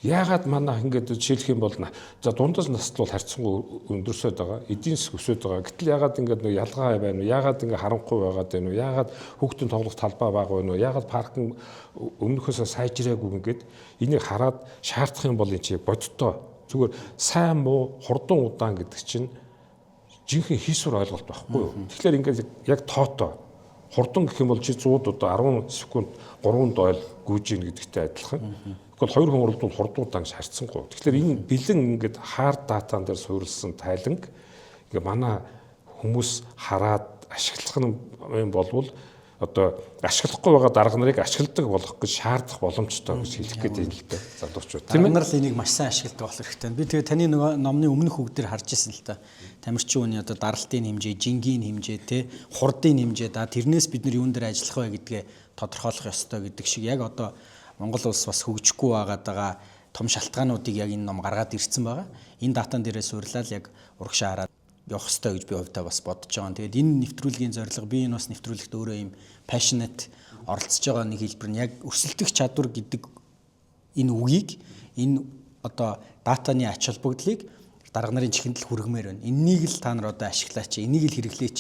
яагаад манайх ингээд жишээлх юм бол за дундаж насд бол харьцангуй өндөрсөд байгаа. Эдийн засаг өсөд байгаа. Гэтэл яагаад ингээд нэг ялгаа байна уу? Яагаад ингээд харанхуй байгаад байна уу? Яагаад хүүхдийн тоглох талбай бага байна уу? Яагаад парк өмнөхөөсөө сайжраагүй ингээд энийг хараад шаардах юм бол энэ чи бодиттой зүгээр сайн муу хурдан удаан гэдэг чинь жинхэнэ хийсвэр ойлголт байхгүй юу? Тэгэхээр ингээд яг тоотой хурдан гэх юм бол чи 100 одоо 10 секунд 3 дойл гүйж ийн гэдэгтэй адилхан. Тэгвэл хоёр хүн уралдуул хурдуудаа гэж харьцангуй. Тэгэхээр энэ бэлэн ингээд hard data-н дээр суурилсан тайланг ингээ манай хүмүүс хараад ашиглах юм болвол одоо ашиглахгүй байгаа дарга нарыг ашигладаг болох гэж шаардах боломжтой гэж хэлэх гээд байна л да залуучууд. Тийм ээ. Нар л энийг маш сайн ашигладаг болох хэрэгтэй. Би тэгээ таны нөгөө номны өмнөх үг дээр харж ирсэн л та. Тамирчин хүний одоо даралтын хэмжээ, жингийн хэмжээ, тэ хурдын хэмжээ да тэрнээс бид нар юун дээр ажиллах вэ гэдгээ тодорхойлох ёстой гэдэг шиг яг одоо Монгол улс бас хөгжихгүй байгаад байгаа том шалтгаануудыг яг энэ ном гаргаад ирсэн байгаа. Энэ датан дээрээ суйрлал яг урагшаа хараад явах ёстой гэж би хувьдаа бас бодож байгаа. Тэгээд энэ нэвтрүүлгийн зорилго би энэ бас нэвтрүүлэгт өөрөө юм passionate оролцож байгаа нэг хэлбэр нь яг өрсөлдөх чадвар гэдэг энэ үгийг энэ одоо датаны ач холбогдлыг дарга нарын чихэнд л хүргэмээр байна. Эннийг л та нар одоо ашиглаач, энийг л хэрэглээч.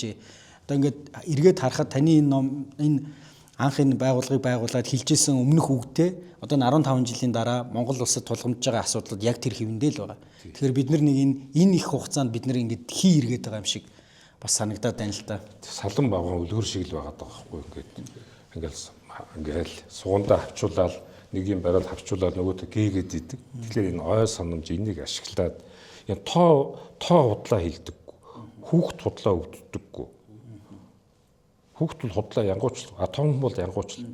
Одоо ингээд эргээд харахад таны энэ ном энэ анх энэ байгууллагыг байгуулад хэлжсэн өмнөх үгтэй одоо 15 жилийн дараа Монгол улсад тулгамдж байгаа асуудлууд яг тэр хэвэндээ л байгаа. Тэгэхээр бид нар нэг энэ их хугацаанд бид нар ингээд хий эргээд байгаа юм шиг бас санагдаад байна л да. Салан баган үлгэр шиг л байгаад байгаа байхгүй ингээд ингээл сугандаа хавчуулаад нэг юм бариад хавчуулаад нөгөөдөө гээгээд идэг. Тэгэхээр энэ ой санамж энийг ашиглаад энэ тоо худлаа хилдэггүй. Хүүхд худлаа өвддөггүй. Хүүхд бол худлаа янгуучлаа. А том бол янгуучлаа.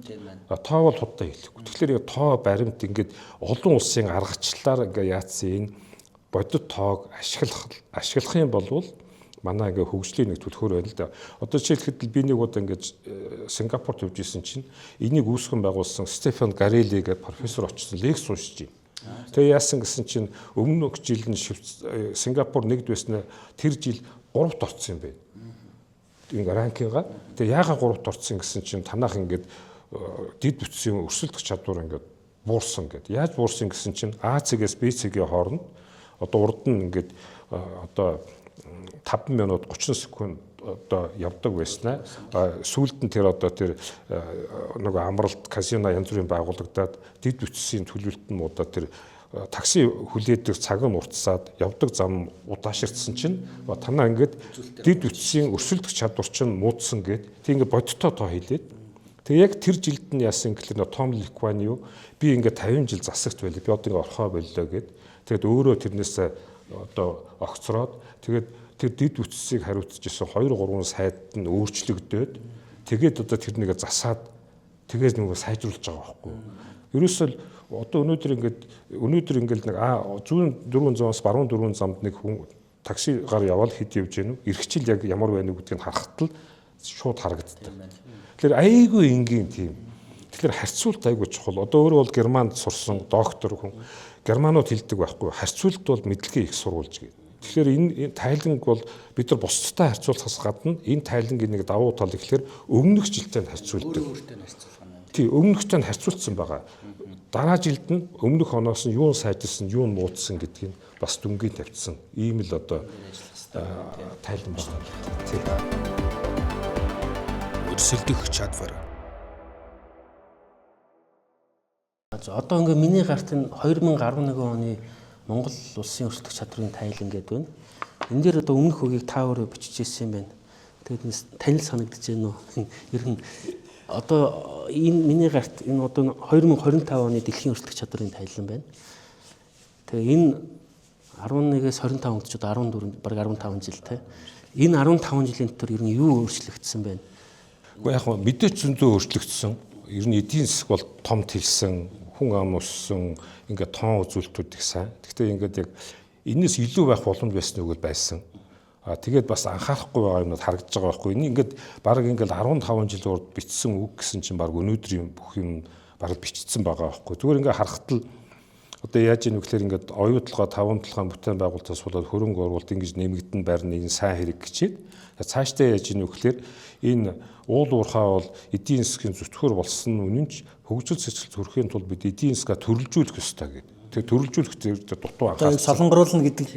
А тоо бол худлаа хэлэхгүй. Тэгэхээр тоо баримт ингээд олон улсын аргачлалаар ингээд яатсан энэ бодит тоог ашиглах юм болвол манай ингээ хөгжлийн нэг түлхүүр байна л да. Одоо жишээлхэд би нэг удаа ингээд Сингапурт явж исэн чинь энийг үүсгэн байгуулсан Стефан Гарели гэдэг профессор очсон лекц уншиж байна. Тэгээ яасан гэсэн чинь өмнөх жил нь Сингапур нэгд байснаа тэр жил 3-т орсон юм байна. Ингээ ранкинга. Тэгээ яагаад 3-т орсон гэсэн чинь танах ингээд дид бүтцийн өрсөлдөх чадвар ингээд буурсан гэд. Яаж буурсан гэсэн чинь А цэгээс Б цэгийн хооронд одоо урд нь ингээд одоо 5 минут 30 секунд одоо явдаг байснаа сүүлд нь тэр одоо тэр нөгөө амралт казино янз бүрийн байгуулагдаад дид бүтцийн төлөвлөлт нь удаа тэр такси хүлээдэг цаг нь уртсаад явдаг зам удааширдсан чинь танаа ингээд дид бүтцийн өрсөлдөх чадвар чинь муудсан гэд тэг ингээд бодиттой тоо хэлээд тэг яг тэр жилд нь яасан гэхэлээ Том Ликван юу би ингээд 50 жил засагт байлаа би одоо ингээд орхоо боллоо гэд тэгэд өөрөө тэрнээс одоо огцроод тэгээд тэр дид бүтцийг хариуцж исэн 2 3 сайд нь өөрчлөгдөөд тэгээд одоо тэр нэгэ засаад тэгээд нөгөө сайжруулж байгаа байхгүй. Ерөөсөө одоо өнөөдөр ингээд нэг зүүн дөрвөн зоос баруун дөрвөн замд нэг хүн таксигаар явбал хэд явж гэнэ үү? Эрхчил яг ямар байна уу гэдгийг харахад л шууд харагддаг. Тэгэхээр айгүй энгийн тийм. Тэгэхээр харьцуулт айгүй чухал. Одоо өөрөө бол Германд сурсан доктор хүн. Германууд хэлдэг байхгүй. Харьцуулт бол мэдлэгийн их сурвалж гэдэг. Тэгэхээр энэ тайланг бол бид нар бусдтай харьцуулахаас гадна энэ тайлангийн нэг давуу тал гэхэлэр өмнөх жилтэй харьцуулдаг. Тий, өмнөхтэй нь харьцуулсан байгаа. Дараа жилд нь өмнөх оноос нь юу сайжирсан, юу муудсан гэдгийг бас дүнгийн тавьчихсан. Ийм л одоо тайлан байна. Тий. Өрсөлдөх чадвар. Одоо ингээ миний гарт энэ 2011 оны Монгол улсын өрсөлдөх чадварын тайлан гэдэг байна. Энэ дээр одоо өмнөх үгийг та өөрөө бичижсэн юм байна. Тэгээд танил санагдаж байна уу? Ер нь одоо энэ миний гарт энэ одоо 2025 оны дэлхийн өрсөлдөх чадварын тайлан байна. Тэгээ энэ 11-ээс 25 гэж одоо 14 бараг 15 жил те. Энэ 15 жилийн дотор ер нь юу өөрчлөгдсөн бэ? Гэхдээ яг мэдээч зөндөө өөрчлөгдсөн. Ер нь эдийн засаг бол том тэлсэн, хүн ам өссөн, ингээд тоон үзүүлэлтүүд их сайн. Гэхдээ ингээд яг энэс илүү байх боломж байсан үг л байсан. А тэгээд бас анхаарахгүй байгаа юмнууд харагдаж байгаа байхгүй. Энэ ингээд баг ингээд 15 жил урд бичсэн үг гэсэн чинь баг өнөөдрийн бүх юм баг бичсэн байгаа байхгүй. Зүгээр ингээд харахад л Одоо яаж ийм вэхлээр ингээд оюу толгой, таван толгой бүтээн байгуулалтаас болоод хөрөнгө оруулалт ингэж нэмэгдэн барьна, энэ сайн хэрэг гэчээд цаашдаа яаж ийм вэхлээр энэ уул уурхай бол эдийн засгийн зүтгөр болсон үнэн ч хөгжил цэцэл төрөхийн тулд бид эдийн засгаа төрөлжүүлэх ёстой гэдэг. Тэгээ төрөлжүүлэх дээр дутуу анхаарал. Солонгоруулна гэдэг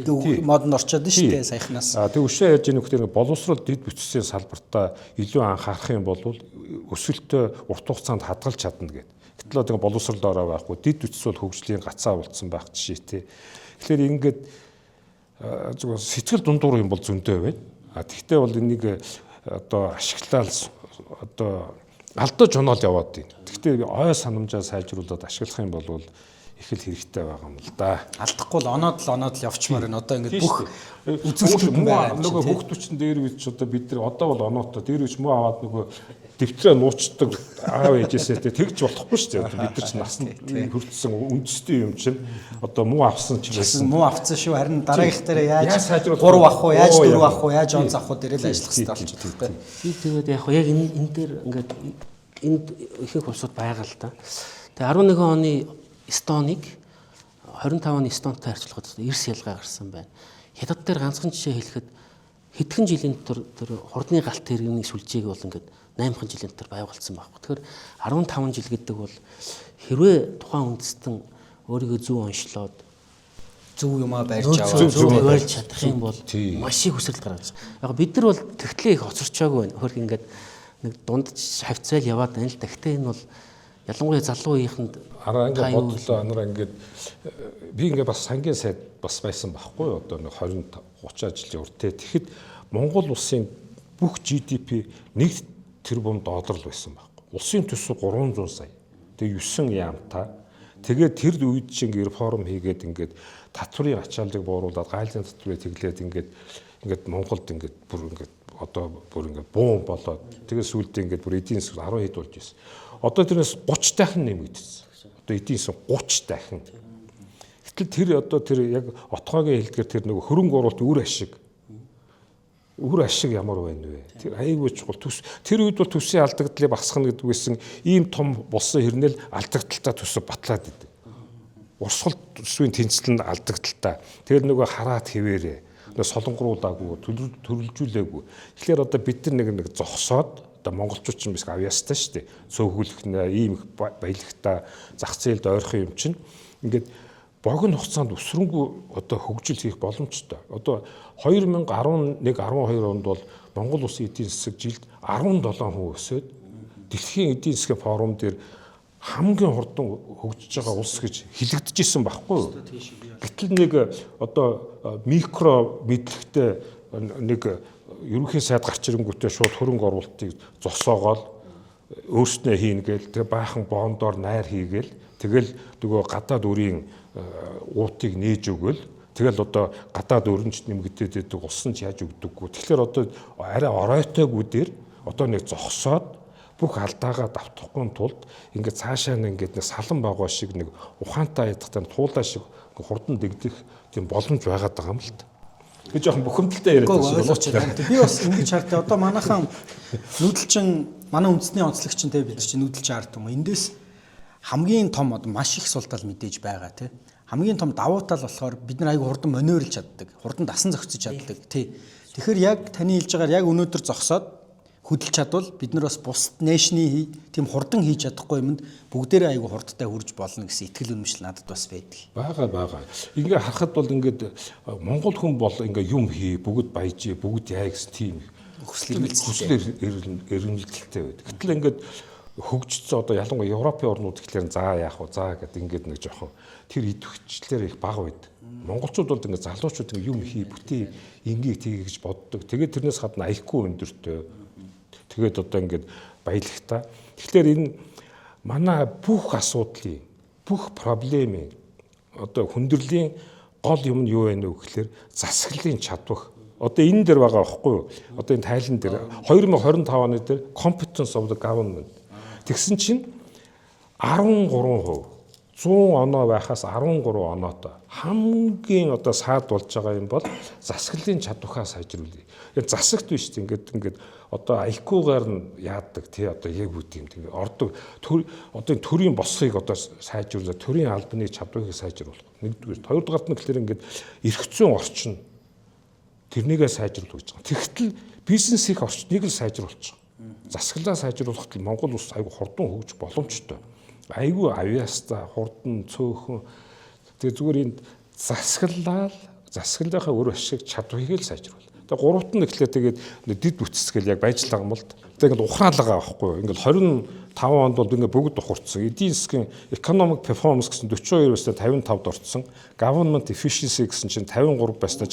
модонд орчод шүү дээ саяхнаас. Тэгээ өшөө яаж ийм вэхлээр боловсрол дэд бүтцийн салбартаа илүү анхаарах юм бол өсөлтөө урт хугацаанд хадгалж чадна гэдэг. Гэтэл одоо боловсрол ороо байхгүй, дэд бүтц бол хөгжлийн гацаа болцсон байх жишээтэй. Тэгэхээр ингээд зүгээр сэтгэл дундуур юм бол зөндөө байна. А тэгтээ бол энийг одоо ашиглал одоо алдаж оноол яваад байна. Тэгтээ ой санамжаа сайжруулад ашиглах юм бол их л хэрэгтэй байгаа юм л да. Алдахгүй л оноод л явчмаар байна. Одоо ингээд бүх үзүүлэлт байгаа. Нөгөө хүүхдүүчин дээр үеч одоо бид нар одоо бол оноотой дээр үеч муу аваад нөгөө дэвтрээ нуучдаг аав ээжээсээ тэгж болохгүй шүү дээ. Бид нар ч насанд хүртсэн үндэсний юм чинь одоо муу авсан ч гэсэн муу авсан шүү. Харин дараагийнх дээр яаж 3 авах уу, яаж 4 авах уу, яаж онц авах уу дээрээ л ажиллах хэрэгтэй болчихдог байхгүй. Би тэгээд яг яг энэ дээр ингээд энд ихэнх улсууд байгаа л да. Тэгээ 11 оны Эстоныг 25 оны Эстонтой харьцуулахад эрс ялгаа гарсан байна. Хятад дээр ганцхан жишээ хэлэхэд хэдхэн жилийн дотор тэр хурдны галт тэрэгний сүлжээг бол ингээд 8 жилийн дотор байгуулсан байхгүй. Тэгэхээр 15 жил гэдэг бол хэрвээ тухайн үндэстэн өөрийгөө зөв онцлоод зөв юмаа барьж аваад зөв барьж чадах юм бол маш их хүсэл гаргаж. Яг бид нар бол тэгтлээ их хоцорчоогүй байна. Хөрх ингээд нэг дунд хавцаал яваад байна л да. Гэхдээ энэ бол ялангуяа залуу үеийнхэнд араа ингээд бодлоо анараа ингээд би ингээд бас сангийн сайд бас байсан байхгүй юу, одоо нэг 20 30 жилийн урд те. Тэгэхэд Монгол улсын бүх GDP 1 тэрбум доллар л байсан байхгүй. Улсын төсөв 300 сая. Тэгээ 9 яамтай. Тэгээд тэр үед чинь реформ хийгээд ингээд татврын ачааллыг бууруулад гайлын татврыг тэглээд ингээд Монголд ингээд бүр ингээд одоо бүр ингээд буун болоод тэгээ сүүлдээ ингээд бүр эдийн засаг 10 хэд болж ирсэн. Одоо тэрнээс 30 дахин нэмэгдсэн. Одоо эдийн засаг 30 дахин. Гэтэл тэр одоо тэр яг отгоогийн хэлдгээр тэр нөгөө хөрөнгө оруулалт үр ашиг ямар байна вэ? Тэр аягүй чухал. Тэр үед бол төсвийн алдагдлыг багасгах гэдэг байсан ийм том болсон хэрнээл алдагдaltaа төсөв батлаад идэв. Урсгал төсвийн тэнцэл нь алдагдaltaа. Тэр нөгөө хараат хэвээрээ нөгөө солонгоруулаагүй, төрөлжүүлээгүй. Тэгэхээр одоо бид нар нэг зогсоод одоо монголчууд ч юм биш авьяастай шүү дээ. Цөөхөлөх нэ ийм их баялагтай зах зээлд ойрхон юм чинь ингээд богино хугацаанд өсрөнгүү одоо хөгжил хийх боломжтой. Одоо 2011 12 онд бол Монгол улсын эдийн засаг жилд 17% өсөөд дэлхийн эдийн засгийн форум дээр хамгийн хурдан хөгжиж байгаа улс гэж хэлэгдэжсэн байхгүй юу? Гэтэл нэг одоо микро мэдлэгтэй нэг ерөнхий сайд гарч ирэнгүүтээ шууд хөрөнгө оруулалтыг зогсоогоол өөрснөө хийнэ гээл тэгээ баахан бондоор найр хийгээл тэгэл нөгөө гадаад өрийн уутыг нээж өгөөл тэгэл одоо гадаад өрнч нэмэгдээд байдаг улс нь ч яаж өгдөггүй. Тэгэхээр одоо арай оройтойгүү дээр одоо нэг зогсоод бүх алдаагаа давтахгүй тулд ингээд цаашаа нь ингээд нэг салан багваа шиг нэг ухаантай ядахтай туулаа шиг хурдан дэгдэх тийм боломж байгаад байгаа юм л та. Би жоохон бухимдалтай яриад байна. Би бас ингэж хардаа. Одоо манайхан нүүдэлчин манай үндэсний онцлогчин те бид нар чинь нүүдэлчин ард юм. Эндээс хамгийн том одоо маш их сул тал мэдээж байгаа те. Хамгийн том давуу тал болохоор бид нар айгүй хурдан маневрлж чаддаг. Хурдан дасан зохицож чаддаг тий. Тэгэхээр яг таны хэлж байгаагаар яг өнөөдөр зогсоод хөдөлж чадвал бид нар бас бусад нэшний тийм хурдан хийж чадахгүй юмд бүгдээрээ айгүй хурдтай хүрж болно гэсэн итгэл үнэмшил надад бас байдаг. Бага. Ингээ харахад бол ингээд монгол хүн бол ингээ юм хий, бүгд баяжээ, бүгд яа гэсэн тийм хүсэл эрмэлзэлтэй байдаг. Гэтэл ингээд хөгжсөн одоо ялангуяа Европын орнууд гэхлээр заа яах вэ? Заа гэдэг ингээд нэг жоохон тэр идэвхжлэр их бага байдаг. Монголчууд бол ингээд залуучууд ингээд юм хий, бүтээ, ингээ тгий гэж боддог. Тэгээд тэрнээс гадна аяхгүй өндөртэй. Тэгээд одоо ингээд баялагтай. Тэгэхээр энэ манай бүх асуудлын, бүх проблемын одоо хүндрэлийн гол юм нь юу вэ гэхлээр засаглалын чадвар. Одоо энэ дээр байгаа байхгүй юу? Одоо энэ тайлан дээр 2025 оны дээр competence of the government. Тэгсэн чинь 13%. 100 оноо байхаас 13 оноотой. Хамгийн одоо саад болж байгаа юм бол засаглалын чадвараа сайжруулъя. Яг засагт биш тийм ингээд одоо IQ-гаар нь яадаг тий одоо яг үт юм тийм ордог одоо төрийн босхийг одоо сайжруулах, төрийн албаны чадварыг сайжруулах. Нэгдүгээр, хоёрдугаарт нь гэхэлэр ингээд эрх зүйн орчин тэрнийгээ сайжруулах гэж байгаа. Тэгтэл бизнесийн орчныг л сайжруулчих. Засаглалаа сайжруулахад Монгол улс айгүй хурдан хөгжих боломжтой. Айгүй авьяастай, хурдан, цөөхөн. Тэгээ зүгээр энэ засаглалынхаа үр ашиг чадварыг л сайжруулах. Тэгээ гуравт нь гэхлээр тэгээд дид бүтцгээл яг байж л байгаа юм бол тэгээ ингээд ухраалгаа байхгүй юу. Ингээд 25 онд бол ингээд бүгд ухарсан. Эдийн засгийн economic performance гэсэн 42 байснаа 55-д орцсон. Government efficiency гэсэн чинь 53 байснаа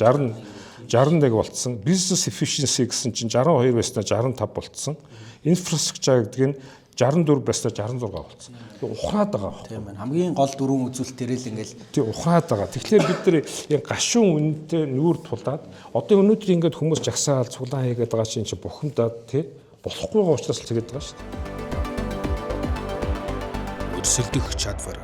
61 болцсон. Business efficiency гэсэн чинь 62 байснаа 65 болцсон. Infrastructure гэдэг нь 64 байснаа 66 болцсон. Тэгээ ухраад байгаа байхгүй. Тийм байна. Хамгийн гол дөрвөн үзүүлэлт дээр л ингээл тий ухраад байгаа. Тэгэхээр бид нар яг гашуун үнэтэй нүүр тулаад одоо өнөөдөр ингээд хүмүүс жагсаал цуглаан хийгээд байгаа чинь бухимдаад тий болохгүй байгаа учраас л тэгээд байгаа шүү дээ. Өрсөлдөх чадвар.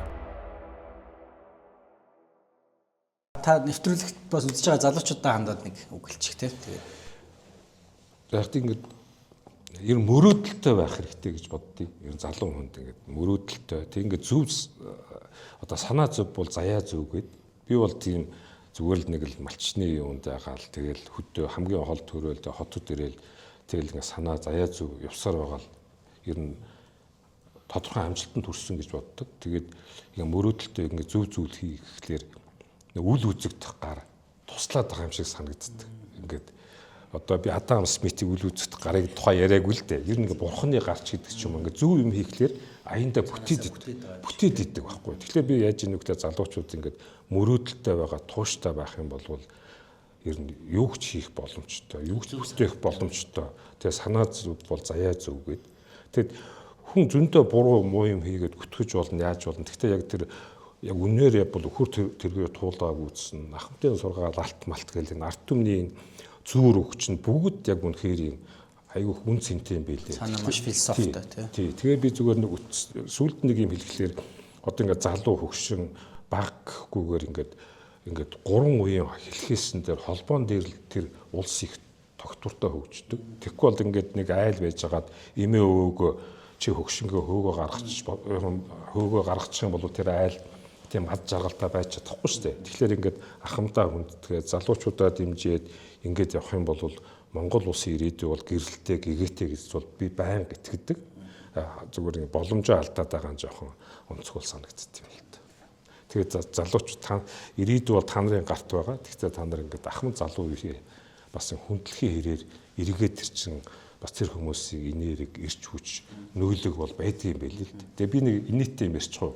Та нэвтрүүлэгт бас үзэж байгаа залуучуудаа хандаад нэг үг хэлчих тий. Тэгээд яг ингээд ер нь мөрөөдөлтэй байх хэрэгтэй гэж боддгийг. Ер нь залуу хүнд ингээд мөрөөдөлтэй. Тэг ингээд зөв одоо санаа зөв бол заяа зөв гэд. Би бол тийм зүгээр л нэг л малчны юунд байгаал тэгэл хөдөө хамгийн хол төрөөл тэг хотод ирээл тэгэл ингээд санаа заяа зөв явсаар байгаа л ер нь тодорхой амжилтанд хүрсэн гэж боддог. Тэгээд ингээд мөрөөдөлтэй ингээд зөв зүйл хийхлээр үл үзэгдэх гар туслаад байгаа юм шиг санагддаг. Ингээд одоо би Адам Смитийг үл үзэгдэх гарыг тухай яриаггүй л дээ. Ер нь ингээ бурхны гарч гэдэг ч юм ингээ зөв юм хийхлээр аяндаа бүтээд идэг байхгүй. Тэгэхээр би яаж ийнэ гэхээр залуучууд ингээд мөрөөдөлтэй байгаа, тууштай байх юм бол ер нь юу ч хийх боломжтой, юу ч бүтээх боломжтой. Тэгээ санаа зөв бол заяа зөв гээд. Тэгэд хүн зөндөө буруу муу юм хийгээд гүтгэж болно, яаж болно. Гэхдээ яг тэр яг үнээр бол өхөр тэргээр туулгааг үүссэн. Ахмадын сургаал алт малт гэл энэ ард түмний зүүр өгч нь бүгд яг үнэхээр юм айгүй хүн цэнтэй юм байлээ. Санаа маш философитой тий. Тий. Тэгээ би зүгээр нэг сүлд нэг юм хэлэхлээр одоо ингээд залуу хөгшин баг гэхгүйгээр ингээд гурван үеийн хэлхээсэн дээр холбоон дээр тэр улс их тогтвортой хөгждөг. Тэгэхгүй бол ингээд нэг айл байжгаад эмээ өвөөгөө чи хөгшингөө хөөгөө гаргачих юм бол тэр айл тийм ад жаргалтай байж чадахгүй шүү дээ. Тэгэхээр ингээд ахамдаа хүндэтгээ залуучуудаа дэмжиэд ингээд явах юм бол Монгол улсын ирээдүй бол гэрэлтэй гэгээтэй гэж бол би байнга итгэдэг. Зүгээр ингээд боломжоо алдаад байгаа нь жоохон онцгой санагддаг юм л та. Тэгээд залууч та ирээдүй бол та нарын гарт байгаа. Тэгвэл та нар ингээд ахмад залуу үеийн бас хүндлэхийн хэрээр эргээд тэр чин бас тэр хүмүүсийн энерги, эрч хүч, нөөлөг бол байдгийн юм байл л дээ. Тэгээ би нэг инээдтэй юм ярьчих уу.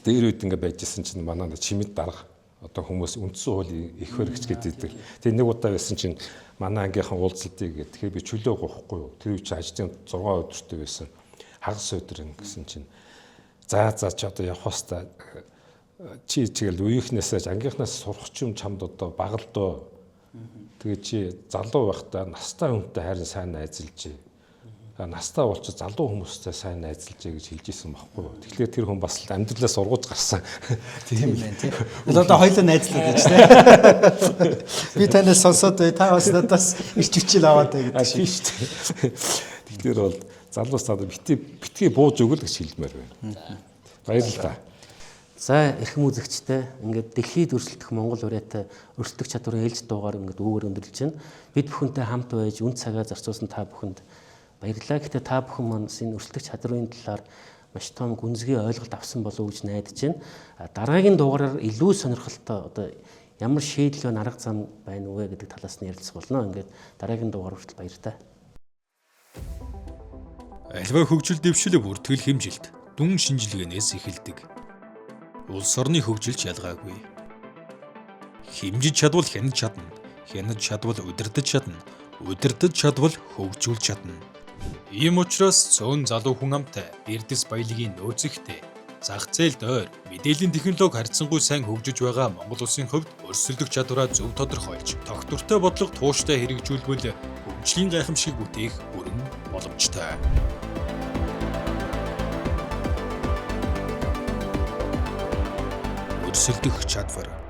Дээр үед ингээд байжсэн чинь манай чимэд дарга одоо хүмүүс үндсэн хуулийн их баригч гэдэг. Тэгээ нэг удаа байсан чинь манай ангийнхан уулзалтыг гээд тэгэхээр би чөлөө гоохгүй юу. Тэр үе чинь ажлын 6 өдөртэй байсан. Хагас өдөр гэсэн чинь за чи одоо явах хэвээр чи чигээл үеийнхнээсээ ангийнхнаас сурах юм чамд одоо бага л доо. Тэгээ чи залуу байхдаа настай хүнтэй харин сайн найзалж. Настай болчих залуу хүмүүстэй сайн найзалж гэж хэлж исэн байхгүй юу. Тэгэхээр тэр хүн бас амьдралаас ургаж гарсан. Тийм байна тий. Одоо хоёулаа найзлаад байж тий. Би танаас сонсоод бай, та бас надаас ирч хүчил аваад бай гэдэг шиг шүү дээ. Тэгэхээр бол залуус надад битгий бууж өгөл гэж хэлмээр байна. Баярлалаа. За эрхэм үзэгчтэй ингээд дэлхийд өрсөлдөх Монгол ураатай өрсөлдөх чадварын ээлж дугаар ингээд үүгээр өндөрлөж байна. Бид бүхэнтэй хамт байж үн цагаа зарцуулсан та бүхэнд баярлалаа. Гэхдээ та бүхэн маань энэ өрсөлдөх чадварын талаар маш том гүнзгий ойлголт авсан болов уу гэж найдаж байна. Дараагийн дугаараар илүү сонирхолтой одоо ямар шийдэл вэ, арга зам байна вэ гэдэг талаас нь ярилцах болно. Ингээд дараагийн дугаар хүртэл баяртай. Альва хөгжил дэвшил бүртгэл хэмжилт дүн шинжилгээнээс эхэлдэг. Улс орны хөгжилч ялгаагүй. Хэмжиж чадвал хянаж чадна. Хянаж чадвал удирдах чадна. Удирдах чадвал хөгжүүлж чадна. Ийм учраас цөөн залуу хүн амтай, эрдэс баялагын нөөцөгтэй, зах зээлд ойр, мэдээллийн технологи харьцангуй сайн хөгжиж байгаа Монгол улсын хувьд өрсөлдөх чадвараа зөв тодорхойлж, тогтвортой бодлого тууштай хэрэгжүүлбэл хөгжлийн гайхамшигыг бүтээх бүрэн боломжтой. Өрсөлдөх чадвар.